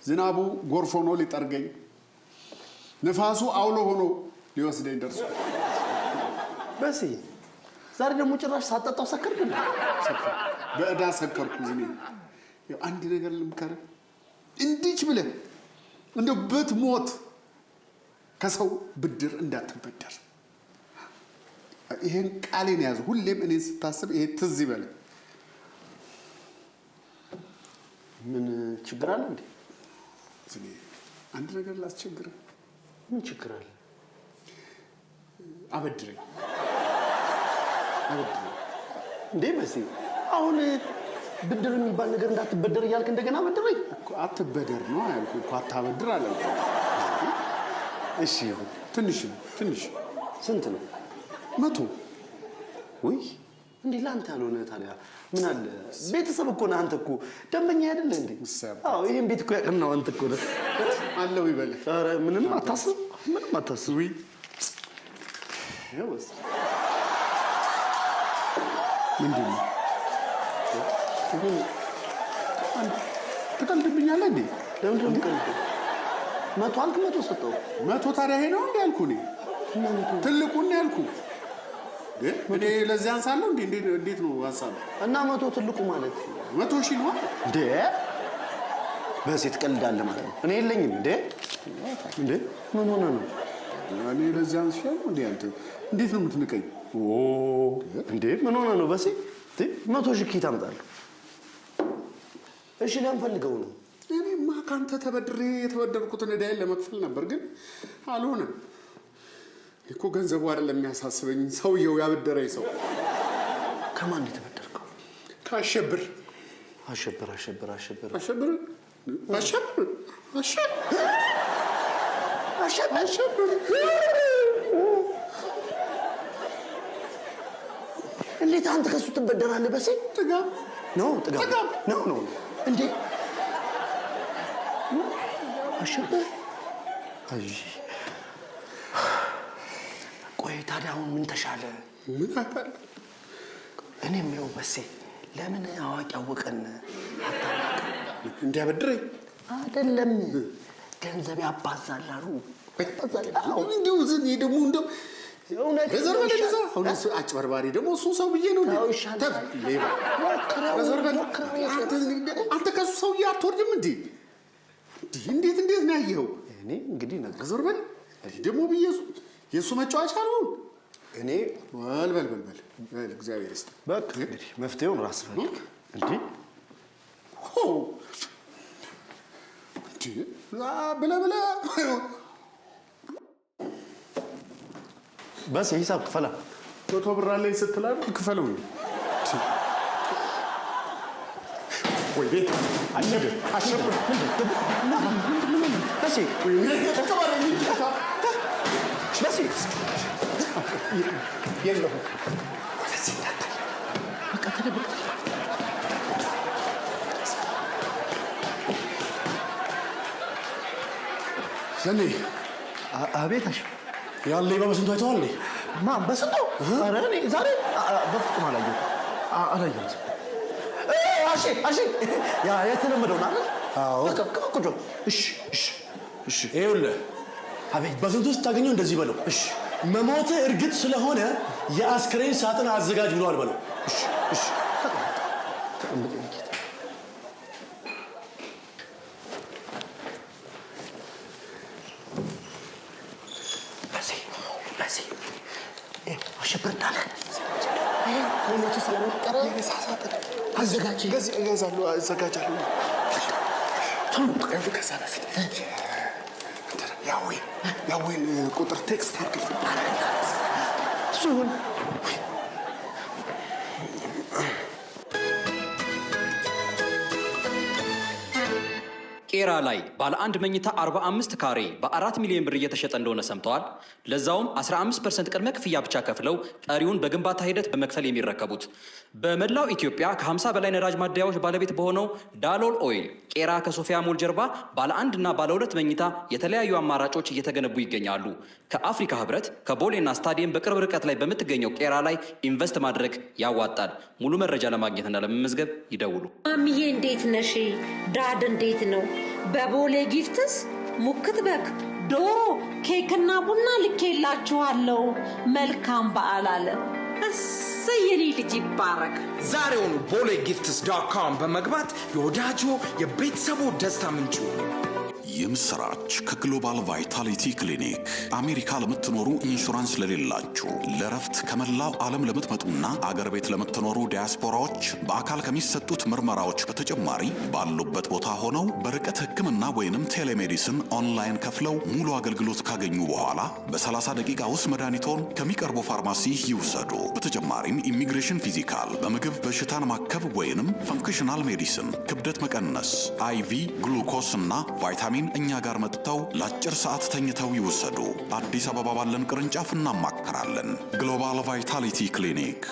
ዝናቡ ጎርፍ ሆኖ ሊጠርገኝ፣ ንፋሱ አውሎ ሆኖ ሊወስደኝ ደርሷል። በሴ ዛሬ ደግሞ ጭራሽ ሳጠጣው ሰከርክ እንዴ? በዕዳ ሰከርኩ። ዝኔ ያው አንድ ነገር ልምከርህ፣ እንዲች ብለህ እንደው ብትሞት ከሰው ብድር እንዳትበደር። ይሄን ቃሌን ያዝ። ሁሌም እኔን ስታስብ ይሄ ትዝ ይበልህ። ምን ችግር አለ እንዴ? ዝኔ አንድ ነገር ላስቸግርህ። ምን ችግር አለ? አበድረኝ፣ አበድረኝ። እንዴ በሴ አሁን ብድር የሚባል ነገር እንዳትበደር እያልክ እንደገና አበድረኝ? እኮ አትበደር ነው ያልኩህ እኮ፣ አታበድር አላልኩም። እሺ ይሁን። ትንሽ ነው፣ ትንሽ። ስንት ነው? 100። ውይ እንዴ ለአንተ ያልሆነ ታዲያ ምን አለ? ቤተሰብ እኮ ነህ አንተ እኮ ደንበኛ አይደለህ እንዴ? አዎ ይሄን ቤት እኮ ያቀናው አንተ እኮ ነህ። አለው ይበልህ። ኧረ ምንም አታስብ፣ ምንም አታስብ። ውይ ይኸው በስ። ምንድን ነው? ትቀልድብኛለህ እንዴ? ለምንድን ነው የምቀልደው? 100 አልክ፣ 100 ሰጠው። 100 ታዲያ ይሄ ነው እንዴ ያልኩህ እኔ? ትልቁን ነው ያልኩህ። እኔ ለዚህ አንሳለሁ እንዴ? እንዴት ነው ሀሳቡ? እና 100 ትልቁ ማለት 100 ሺህ ነው እንዴ? በሴ ትቀልዳለህ ማለት ነው። እኔ የለኝም እንዴ? እንዴ ምን ሆነህ ነው? እኔ ለዚህ አንስሻለሁ እንዴ? አንተ እንዴት ነው የምትንቀኝ? ኦ እንዴ ምን ሆነህ ነው በሴ? እንዴ 100 ሺህ ከየት አመጣለሁ? እሺ ለምን ፈልገው ነው? እኔማ ካንተ ተበድሬ የተበደርኩትን ዕዳዬን ለመክፈል ነበር፣ ግን አልሆነም። እኮ ገንዘቡ አይደለም የሚያሳስበኝ፣ ሰውየው ያበደረኝ ሰው። ከማን ነው የተበደርከው? ከአሸብር። አሸብር፣ አሸብር፣ አሸብር፣ አሸብር፣ አሸብር፣ አሸብር፣ አሸብር። እንዴት አንተ ከሱ ትበደራለህ? በሴ ጥጋብ ነው፣ ጥጋብ ጥጋብ ነው፣ ነው። እንዴ አሸብር። አይ ቆይ ታዲያ አሁን ምን ተሻለ? ምን አውቃለሁ? እኔ የምለው በሴ ለምን አዋቂ አወቀን አታማክርም? እንዲያበድረኝ አይደለም፣ ገንዘብ ያባዛል አሉ። ያባዛል። አዎ። እንዲሁ ዝም ይሄ ደግሞ እንደው እውነት ዘር በል ይሻላል። እዛ። አሁን እሱ አጭበርባሪ ደግሞ እሱ ሰው ብዬ ነው እንዴ? ተው ይሻላል። ተፍ ሌባ። ሞክረው፣ ዘር በል። ሞክረው። አንተ ከሱ ሰውዬ አትወርድም እንዴ? እንዴት እንዴት ነው ያየኸው? እኔ እንግዲህ ነገር ዘር በል ደግሞ ብዬ የእሱ መጫወቻ ነው። እኔ በል በል በል በል በል እግዚአብሔር ይስጥ። በቃ እንግዲህ መፍትሄውን ራስህ ፈልግ። እንዴ ሆ እንዴ ብለህ ብለህ በስ ሂሳብ ክፈላ። 100 ብር አለኝ ስትል አይደል? ክፈለው። ወይ ቤት አሸብር፣ አሸብር። በሴ በሴ የለሁም። በቃ ተደበቅ። ዘኔ። አቤት አሽ። ያን ሌባ በስንቱ አይተዋል እንዴ? ማን በስንቱ? ኧረ እኔ ዛሬ በፍጹም አላየሁትም፣ አላየሁትም። አሼ፣ አሼ፣ ያ የተለመደውን አይደል? አዎ። በቃ ቁጭ በል። እሺ፣ እሺ፣ እሺ። ይኸውልህ። አቤት። በስንቱ ስታገኘው እንደዚህ በለው። እሺ። መሞትህ እርግጥ ስለሆነ የአስክሬን ሳጥን አዘጋጅ ብለዋል በለው። እሺ፣ እሺ። ተቀመጥ፣ ተቀመጥ የኔ ጌታ። በሴ፣ በሴ፣ አሸብር እንዳለ መሞቱ ስለሚቀረ አዘጋጅ። እገዛለሁ፣ አዘጋጃለሁ። ከዛ በፊት ያዌን ቁጥር text አድርግልኝ። እሱ ይሁን። ቄራ ላይ ባለ አንድ መኝታ 45 ካሬ በ4 ሚሊዮን ብር እየተሸጠ እንደሆነ ሰምተዋል። ለዛውም 15% ቅድመ ክፍያ ብቻ ከፍለው ቀሪውን በግንባታ ሂደት በመክፈል የሚረከቡት። በመላው ኢትዮጵያ ከ50 በላይ ነዳጅ ማደያዎች ባለቤት በሆነው ዳሎል ኦይል ቄራ ከሶፊያ ሞል ጀርባ ባለ አንድ እና ባለ ሁለት መኝታ የተለያዩ አማራጮች እየተገነቡ ይገኛሉ። ከአፍሪካ ህብረት፣ ከቦሌና ስታዲየም በቅርብ ርቀት ላይ በምትገኘው ቄራ ላይ ኢንቨስት ማድረግ ያዋጣል። ሙሉ መረጃ ለማግኘትና ለመመዝገብ ይደውሉ። ማሚዬ እንዴት ነሽ? Dad እንዴት ነው? በቦሌ ጊፍትስ ሙክት በግ፣ ዶሮ፣ ኬክና ቡና ልኬላችኋለሁ። መልካም በዓል አለ። እሰይ የኔ ልጅ ይባረክ። ዛሬውኑ ቦሌ ጊፍትስ.com በመግባት የወዳጆ የቤተሰቡ ደስታ ምንጭ ይሁኑ። የምስራች ከግሎባል ቫይታሊቲ ክሊኒክ። አሜሪካ ለምትኖሩ፣ ኢንሹራንስ ለሌላችሁ፣ ለረፍት ከመላው ዓለም ለምትመጡና አገር ቤት ለምትኖሩ ዲያስፖራዎች በአካል ከሚሰጡት ምርመራዎች በተጨማሪ ባሉበት ቦታ ሆነው በርቀት ሕክምና ወይንም telemedicine online ከፍለው ሙሉ አገልግሎት ካገኙ በኋላ በ30 ደቂቃ ውስጥ መድኃኒቶን ከሚቀርቡ ፋርማሲ ይውሰዱ። በተጨማሪም immigration physical፣ በምግብ በሽታን ማከም ወይንም functional medicine፣ ክብደት መቀነስ፣ IV glucose እና ቫይታሚን እኛ ጋር መጥተው ለአጭር ሰዓት ተኝተው ይውሰዱ። አዲስ አበባ ባለን ቅርንጫፍ እናማከራለን። ግሎባል ቫይታሊቲ ክሊኒክ።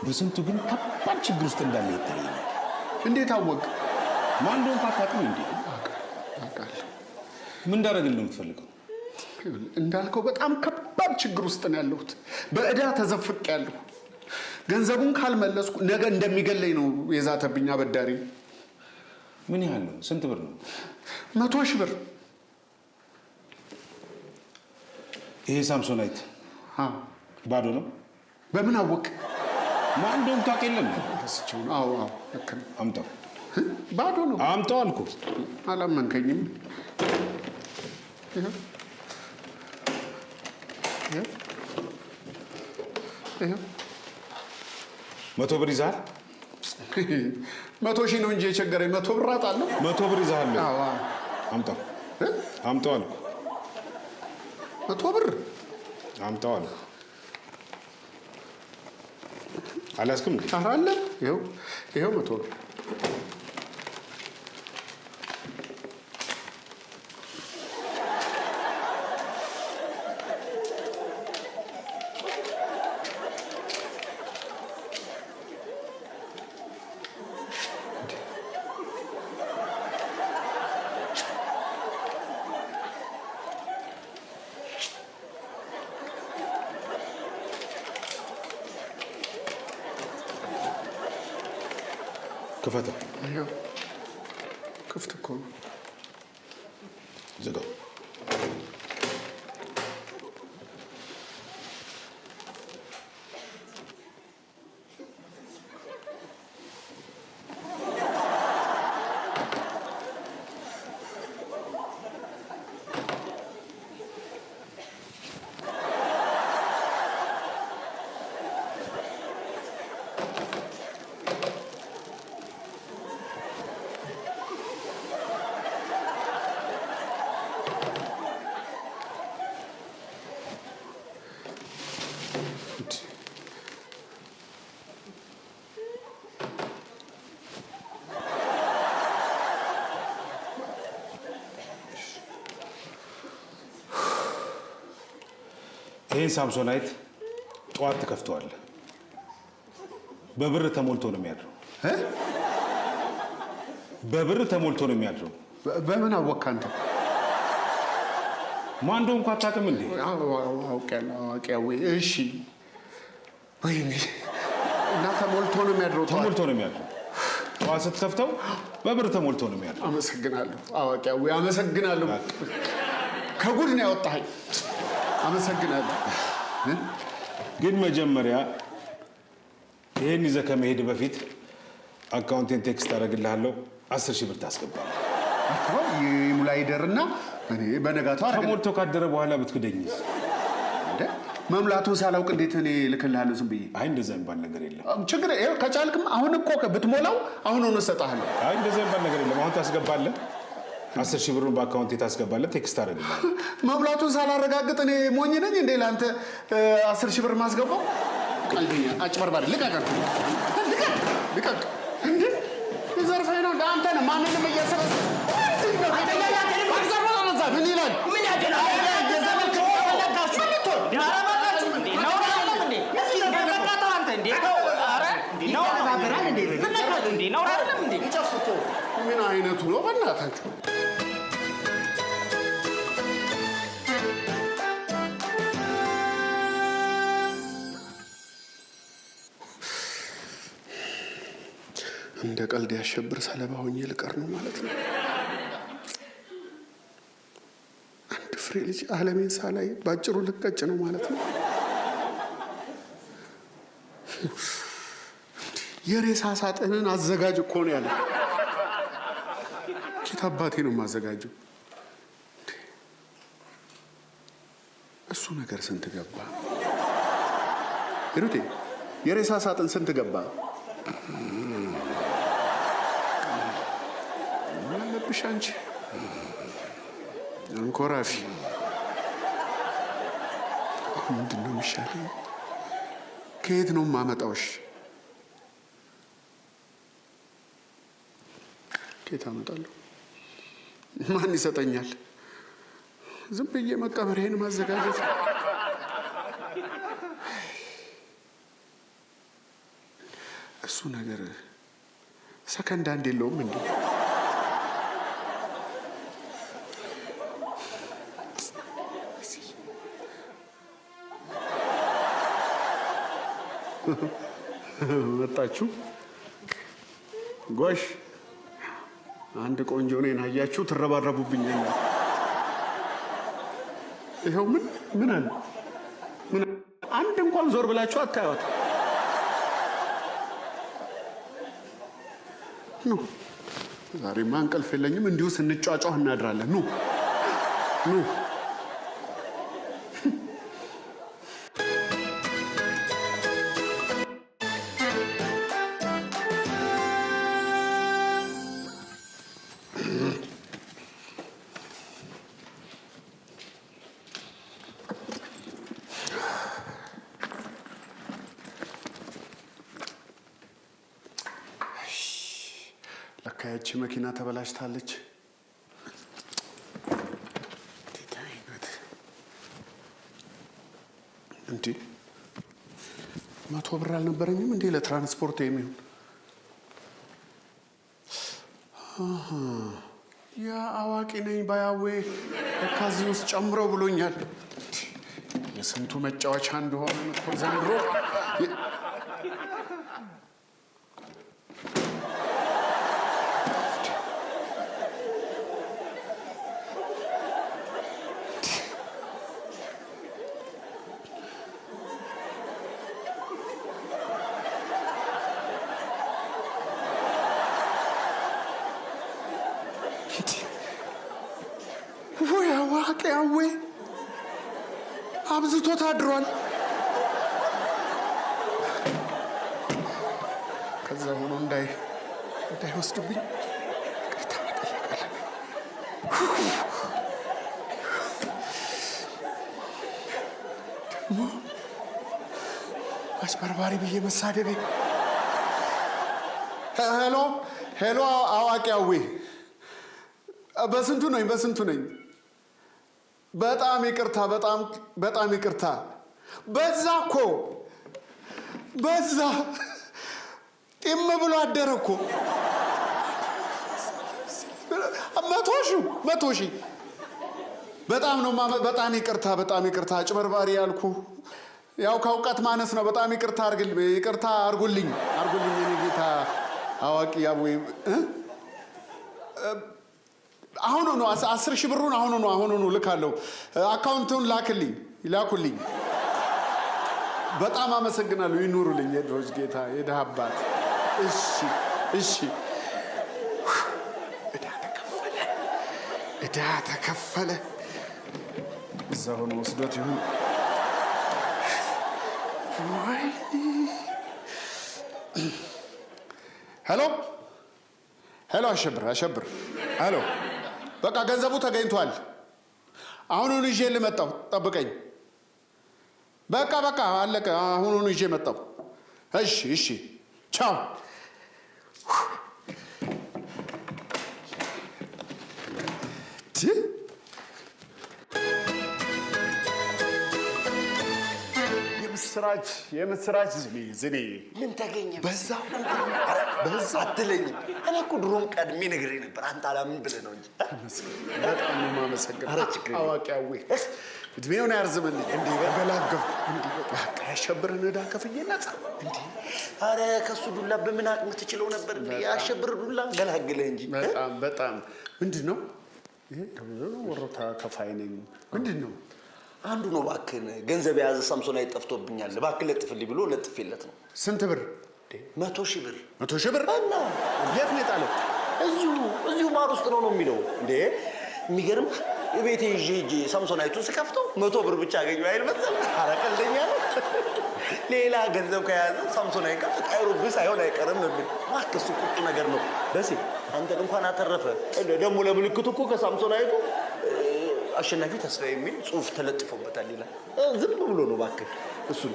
በስንቱ ግን ከባድ ችግር ውስጥ እንዳለ ይታየኛል። እንዴት አወቅ? ማን እንደሆንኩ አታውቅም እንዴ? አውቃለሁ። ምን እንዳደረግልህ ነው የምትፈልገው? እንዳልከው በጣም ከባድ ችግር ውስጥ ነው ያለሁት። በዕዳ ተዘፍቄያለሁ። ገንዘቡን ካልመለስኩ ነገ እንደሚገለኝ ነው የዛተብኝ አበዳሪ። ምን ያህል ነው? ስንት ብር ነው? 100,000 ብር። ይሄ ሳምሶናይት ባዶ ነው። በምን አወቅ? ማን እንደሆንኩ ታውቅ የለም? ረስቼው ነው። አዎ፣ ልክ ነው። አምጣው። ባዶ ነው። አምጣው አልኩህ። አላመንከኝም። ይኸው፣ ይኸው፣ ይኸው። 100 ብር ይዘሃል? 100,000 ነው እንጂ የቸገረኝ 100 ብር አጣለሁ። 100 ብር ይዘሃል? አዎ። አምጣው፣ አምጣው አልኩህ። 100 ብር። አምጣው አልኩህ። አልያዝክም እንዴ? ኧረ አለ። ይኸው፣ ይኸው 100 ብር። ክፈተው። ይኸው፣ ክፍት እኮ ነው። ዝጋው። ይህን ሳምሶናይት ጠዋት ትከፍተዋለህ። በብር ተሞልቶ ነው የሚያድረው። በብር ተሞልቶ ነው የሚያድረው። በምን አወቅህ አንተ? ማን እንደሆንኩ አታውቅም እንዴ? አውቄያለሁ፣ አዋቂያዊ። እሺ፣ ወይኔ እና ተሞልቶ ነው የሚያድረው? ጠዋት? ተሞልቶ ነው የሚያድረው። ጠዋት ስትከፍተው በብር ተሞልቶ ነው የሚያድረው። አመሰግናለሁ አዋቂያዊ፣ አመሰግናለሁ። ከጉድ ነው ያወጣኸኝ። አመሰግናለሁ። ግን መጀመሪያ ይህን ይዘህ ከመሄድ በፊት አካውንቴን text አደርግልሃለሁ። 10,000 ብር ታስገባለህ። እኮ ይሙላ ይደርና እኔ በነጋታው ተሞልቶ ካደረ በኋላ ብትክደኝስ? እንደ መሙላቱን ሳላውቅ እንዴት እኔ እልክልሃለሁ ዝም ብዬ? አይ እንደዛ የሚባል ነገር የለም። ችግር ይኸው ከቻልክም አሁን እኮ ብትሞላው አሁን ሆኖ እሰጥሃለሁ። አይ እንደዛ የሚባል ነገር የለም። አሁን ታስገባለህ። 10,000 ብሩን በአካውንቴ ታስገባለህ። Text አደርግልሃለሁ። መሙላቱን ሳላረጋግጥ እኔ ሞኝ ነኝ እንዴ ለአንተ 10,000 ብር ማስገባው? ቀልደኛ፣ አጭበርባሪ! ልቀቅ! ልቀቅ! ልቀቅ! እንዴ ዘርፈኝ ነው አንተ ነህ ማንንም እየሰበሰብክ ምን ይላል? ምን አይነቱ ነው በእናታችሁ? እንደ ቀልድ ያሸብር ሰለባ ሆኜ ልቀር ነው ማለት ነው። አንድ ፍሬ ልጅ አለሜን ሳላይ ባጭሩ ልቀጭ ነው ማለት ነው። የሬሳ ሳጥንን አዘጋጅ እኮ ነው ያለ። ኬት አባቴ ነው የማዘጋጀው? እሱ ነገር ስንት ገባ? ሂሩቴ፣ የሬሳ ሳጥን ስንት ገባ? ምን አለብሽ አንቺ አንኮራፊ። አሁን ምንድን ነው የሚሻለኝ? ከየት ነው የማመጣውሽ? ከየት አመጣለሁ? ማን ይሰጠኛል? ዝም ብዬ መቀበሪያዬን ማዘጋጀት ነው። እሱ ነገር ሰከንድ አንድ የለውም እንዴ? መጣችሁ? ጎሽ፣ አንድ ቆንጆ እኔን አያችሁ ትረባረቡብኝ። ይኸው ምን ምን አለ ምን አንድ እንኳን ዞር ብላችሁ አታዩት። ኑ ዛሬማ እንቅልፍ የለኝም። እንዲሁ ስንጫጫህ እናድራለን። ኑ ኑ። ለካ ያቺ መኪና ተበላሽታለች። እንዴት አይነት እንዴ! 100 ብር አልነበረኝም እንዴ ለትራንስፖርት የሚሆን? አሃ፣ ያ አዋቂ ነኝ ባያዌ ለካ እዚህ ውስጥ ጨምሮ ብሎኛል። የስንቱ መጫወቻ እንደሆነ እኮ ዘንድሮ። ወይ አዋቂ አዌ አብዝቶ ታድሯል። ከዛ ሆኖ እንዳይወስድብኝ ይቅርታ መጠየቅ አለብኝ። ደግሞ አጭበርባሪ ብዬ መሳደቤ። Hello hello፣ አዋቂ አዌ፣ በስንቱ ነኝ በስንቱ ነኝ። በጣም ይቅርታ፣ በጣም በጣም ይቅርታ። በዛ እኮ በዛ፣ ጢም ብሎ አደረ እኮ። 100 ሺህ፣ 100,000። በጣም ነው በጣም ይቅርታ፣ በጣም ይቅርታ። አጭበርባሪ ያልኩ ያው ከእውቀት ማነስ ነው። በጣም ይቅርታ አርግል፣ ይቅርታ አርጉልኝ፣ አርጉልኝ የኔ ጌታ አዋቂ ያው አሁኑ ነው 10,000 ብሩን አሁኑ ነው አሁኑ ነው ልካለሁ። Account ኡን ላክልኝ፣ ላኩልኝ። በጣም አመሰግናለሁ። ይኑሩልኝ የድሆች ጌታ፣ የድሃ አባት። እሺ እሺ። ዕዳ ተከፈለ፣ ዕዳ ተከፈለ። እዛ ሆኖ ወስዶት ይሁን ወይ? Hello hello፣ አሸብር አሸብር፣ hello። በቃ ገንዘቡ ተገኝቷል። አሁኑኑ ይዤ ልመጣው፣ ጠብቀኝ። በቃ በቃ አለቀ። አሁኑኑ ይዤ መጣሁ። እሺ እሺ፣ ቻው። የምስራች የምስራች! ዝኔ ዝኔ! ምን ተገኘ? በዛ። በዛ አትለኝም። እኔ እኮ ድሮም ቀድሜ ነግሬህ ነበር። አንተ አላምን ብለህ ነው እንጂ። በጣም ነው የማመሰግነው። ኧረ ችግር የለም። አዋቂ አዌ እድሜውን ያርዝምልኝ። እንዲህ በገላገልኩ። በቃ ያሸብርን ዕዳ ከፍዬ ነፃ። ኧረ ከእሱ ዱላ በምን አቅም ትችለው ነበር? የአሸብር ዱላ ገላግለህ እንጂ። በጣም በጣም። ምንድን ነው ይሄ? ወሮታ ከፋይ ነኝ። ምንድን ነው? አንዱ ነው እባክህን፣ ገንዘብ የያዘ ሳምሶናይት ጠፍቶብኛል፣ እባክህ ለጥፍልኝ ብሎ ለጥፌለት ነው። ስንት ብር? 100,000 ብር። 100,000 ብር? እና የት ነው የጣለው? እዚሁ እዚሁ ባር ውስጥ ነው ነው የሚለው። እንዴ የሚገርምህ ቤቴ ይዤ ሂጄ ሳምሶናይቱን ስከፍተው 100 ብር ብቻ አገኘሁ አይል መሰለህ። ኧረ ቀልደኛ ነው። ሌላ ገንዘብ ከያዘ ሳምሶናይት ጋር ተቃይሮብህ ሳይሆን አይቀርም ነው የሚል። እባክህ እሱ ቁጡ ነገር ነው። በሴ አንተን እንኳን አተረፈ። ደግሞ ለምልክቱ እኮ ከሳምሶናይቱ አሸናፊ ተስፋ የሚል ጽሑፍ ተለጥፎበታል ይላል። ዝም ብሎ ነው እባክህ። እሱን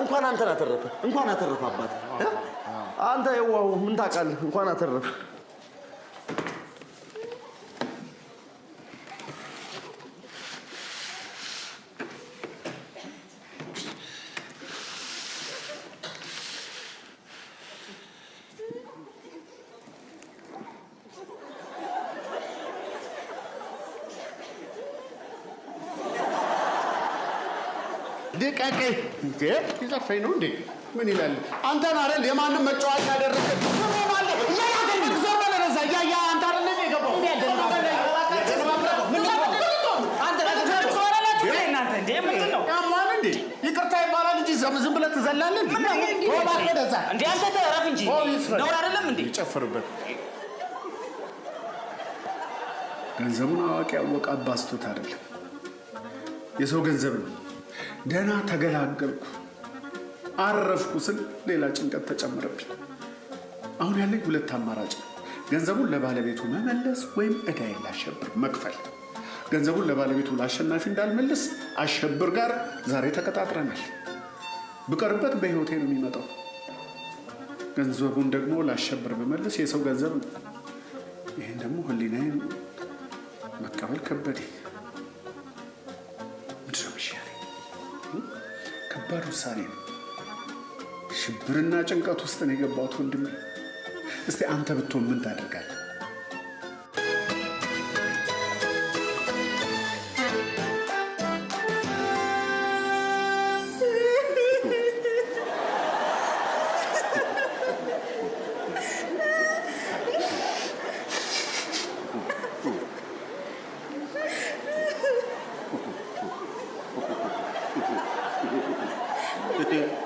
እንኳን አንተን አተረፈ፣ እንኳን አተረፈ አባት። አንተ የዋሁ ምን ታውቃለህ? እንኳን አተረፈ። ልቀቀኝ! እንዴ ይዘርፈኝ ነው እንዴ? ምን ይላል? አንተን አይደል የማንም መጫወቻ ያደረገ? ዞር በል ወደዛ። እያየ አንተ አይደል እንዴ የገባው? ያሟል እንዴ? ይቅርታ ይባላል እንጂ ዝም ብለህ ትዘላለህ እንዴ? እባክህ ወደዛ። እንዴ አንተ ተረፍ እንጂ ነውር አይደለም እንዴ? ይጨፍርበት። ገንዘቡን አዋቂ ያወቀ አባዝቶት አይደለም፣ የሰው ገንዘብ ነው። ደህና ተገላገልኩ አረፍኩ ስል ሌላ ጭንቀት ተጨመረብኝ። አሁን ያለኝ ሁለት አማራጭ ነው። ገንዘቡን ለባለቤቱ መመለስ ወይም ዕዳዬን ላሸብር መክፈል። ገንዘቡን ለባለቤቱ ለአሸናፊ እንዳልመልስ አሸብር ጋር ዛሬ ተቀጣጥረናል። ብቀርበት በሕይወቴ ነው የሚመጣው። ገንዘቡን ደግሞ ላሸብር ብመልስ የሰው ገንዘብ ነው። ይህን ደግሞ ሕሊናዬን መቀበል ከበደኝ። ምንድን ነው የሚሻለኝ? ከባድ ውሳኔ ነው። ሽብርና ጭንቀት ውስጥ ነው የገባሁት ወንድሜ። እስቲ አንተ ብትሆን ምን ታደርጋለህ?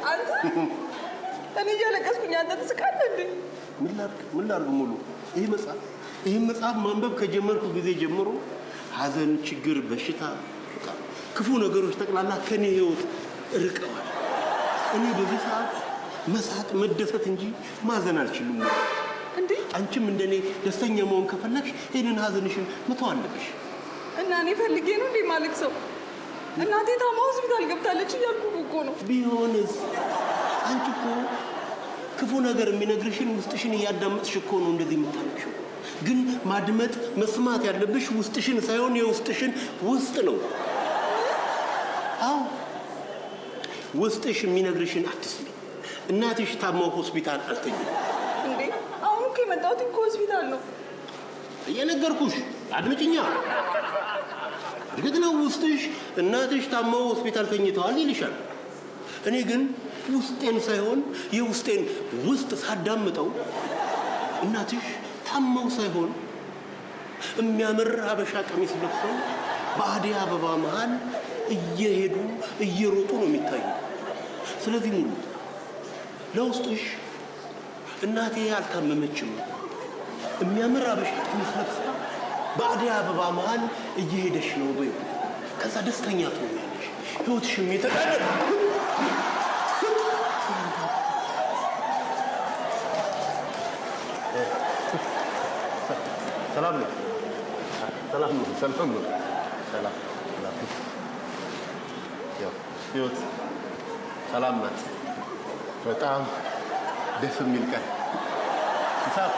አንተ እኔ እያለቀስኩኝ አንተ ትስቃለህ እንዴ? ምን ላድርግ ምን ላድርግ ሙሉ ይህ መጽሐፍ ይህ መጽሐፍ ማንበብ ከጀመርኩ ጊዜ ጀምሮ ሐዘን፣ ችግር፣ በሽታ፣ በቃ ክፉ ነገሮች ጠቅላላ ከኔ ህይወት ርቀዋል። እኔ በዚህ ሰዓት መሳቅ መደሰት እንጂ ማዘን አልችልም። ሙሉ እንዴ አንቺም እንደኔ ደስተኛ መሆን ከፈለግሽ ይህንን ሐዘንሽን መተው አለብሽ። እና እኔ ፈልጌ ነው እንዴ ማለቅሰው? እናቴ ታማ ሆስፒታል ገብታለች እያልኩ እኮ ነው። ቢሆንስ አንቺ እኮ ክፉ ነገር የሚነግርሽን ውስጥሽን እያዳመጥሽ እኮ ነው እንደዚህ የምታለቅሽው። ግን ማድመጥ መስማት ያለብሽ ውስጥሽን ሳይሆን የውስጥሽን ውስጥ ነው። አዎ ውስጥሽ የሚነግርሽን አትስሚ። እናትሽ ታመው ሆስፒታል አልተኙም። እንዴ አሁን እኮ የመጣሁት ከሆስፒታል ነው። እየነገርኩሽ አድምጭኛ። እርግጥ ነው ውስጥሽ እናትሽ ታመው ሆስፒታል ተኝተዋል ይልሻል። እኔ ግን ውስጤን ሳይሆን የውስጤን ውስጥ ሳዳምጠው እናትሽ ታመው ሳይሆን የሚያምር ሀበሻ ቀሚስ ለብሰው በአደይ አበባ መሃል እየሄዱ እየሮጡ ነው የሚታዩ። ስለዚህ ሙሉ ለውስጥሽ እናቴ አልታመመችም፣ የሚያምር ሀበሻ ቀሚስ ለብሳ በአደይ አበባ መሃል እየሄደች ነው በይው። ከዛ ደስተኛ ትሆኛለሽ፣ ህይወትሽም የተቃለ ሰላም ነው። ሰላም ነው። ሰላም ነው። ሰላም ሰላም። ያው ህይወት ሰላም ናት። በጣም ደስ የሚል ቀን። ሂሳብ።